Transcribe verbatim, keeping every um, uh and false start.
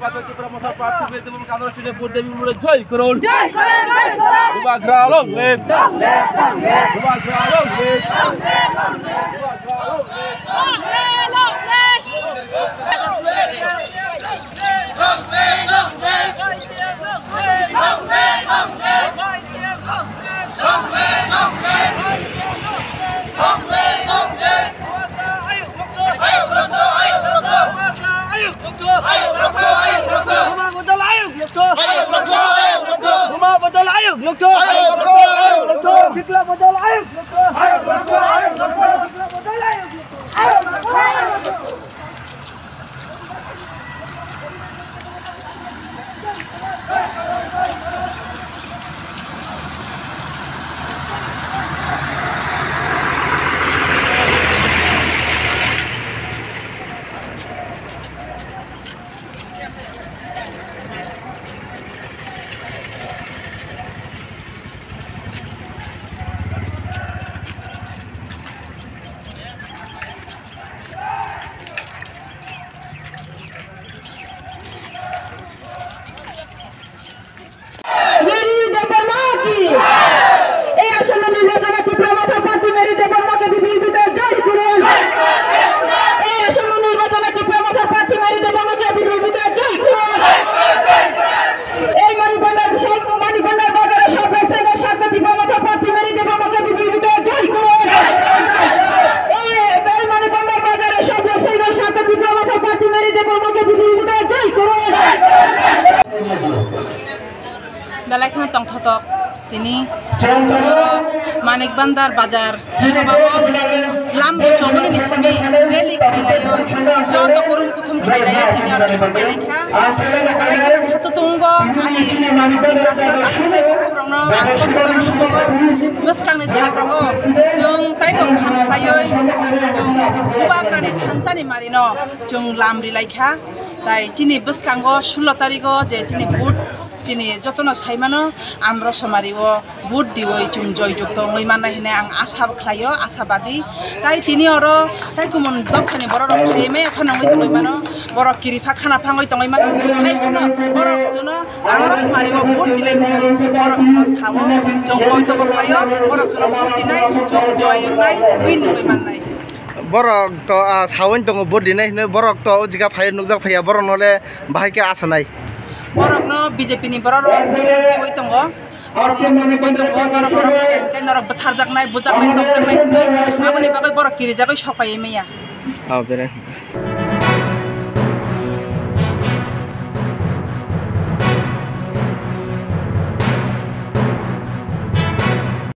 Tipra Motha Party Mary Debbarma Andolon Chini Vote Debi Mure Joy Korun. Joy Korun, Joy Korun. Bubagra long live. Long live, long live. Bubagra long live. Long live, long live. Bubagra long live. Long live, long live. Mary Debbarma ki. এই আসন্ন নির্বাচনে ত্রিপুরা মথা প্রার্থী মেরি দেববর্মাকে বিপুল ভোটে জয় করুন। এই আসন্ন নির্বাচনে ত্রিপুরা মথা প্রার্থী মেরি দেববর্মাকে বিপুল ভোটে জয় করুন। এই মানিকভান্ডার সব, মানিকভান্ডার বাজারে সব ব্যবসায়ীদের সাথে ত্রিপুরা মথা প্রার্থী মেরি দেববর্মাকে বিপুল ভোটে জয় করুন। এই, এই মানিকভান্ডার বাজারে সব ব্যবসায়ীদের সাথে ত্রিপুরা মথা প্রার্থী মেরি দেববর্মাকে বিপুল ভোটে জয় করুন। Belai kheno tongthotok tini Manik Bandar Bazar sabao lam buchomani ni simi rally khailaiwi joto kurum kuthum khailaiwi tini oro sokpailaikha. Belai kheno khato tongo ani rasta tangwi bukhuk rokno ang bwskangni sakrokgo chwng taibo kaham khlaiwi chwng Bubagrani thansani marino chwng lam rilaikha. Tai chini bwskango sullo tarigo je chini vote, chini jotono saimano, amro somario vote diwi chwng joy jukto wngwi manna hinwi ang asa khlaio, asabadi. Tai tini oro tai kumon dophani borok rok phaiwi maya phano wngwi tongwi mano, borok kiri pha khana phangwi tongwi mano, tai phano borok chwngno amro somario vote dinai hinwi borok chwngno sao, chwng koi tobo khlaio, borok chwngno vote dinai, chwng joy wngnai, win wngwi mannai. Borok to, ah, sawi tongo vote dinai hinwi, borok to o jaga phai nukjak phaiya, borok no le bahai khe asa nai. Borok no B J P ni borok rok ticket riwi tongo. Borok no riwi tongo, norok, norok, norok bwtharjaknai, bujaknai, nukjaknai hinwi, aboni bagwi borok kirijagwi sok phaiwi maya. Oh, bere.